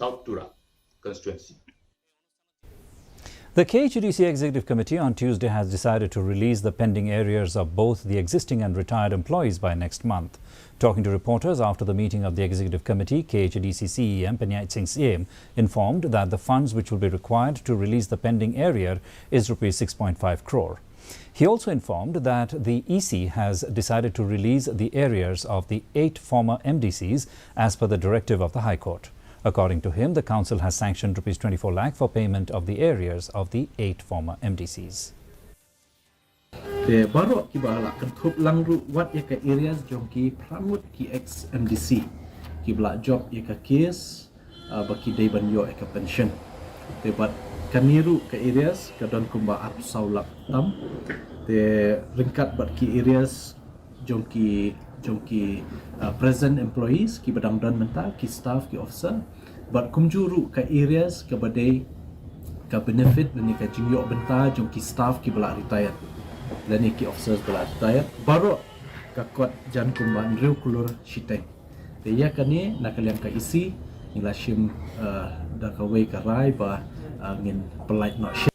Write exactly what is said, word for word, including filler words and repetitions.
Taotura constituency. The K H A D C Executive Committee on Tuesday has decided to release the pending arrears of both the existing and retired employees by next month. Talking to reporters after the meeting of the Executive Committee, K H A D C C E M Panyaid Singh Syiem informed that the funds which will be required to release the pending arrear is rupees six point five crore. He also informed that the E C has decided to release the arrears of the eight former M D Cs as per the directive of the High Court. According to him, the council has sanctioned rupees twenty-four lakh for payment of the arrears of the eight former M D Cs. Te baroh kiba la kynthup lang ruh wat ïa ka arrears jong ki phra ngut ki ex M D C kiba la jop ïa ka case, ah, ba ki dei ban ïoh ïa ka pension. Te bad kane ruh ka arrears ka don kumba arphew saw lak tam. Te ryngkat bad ki arrears jong ki, jong ki, ah, present employees kiba dang don mynta, ki staff, ki officer. Bad kumjuh ruh ka arrears kaba dei ka benefit lane ka jingïoh bynta jong ki staff kiba la retired lane ki officers ba la retired, baroh ka kot jan kumba hynriew klur shiteng. Te ïa kane na ka liang ka E C ngi la shim, ah, da kawei ka rai ba, ah, ngin pynlait noh shi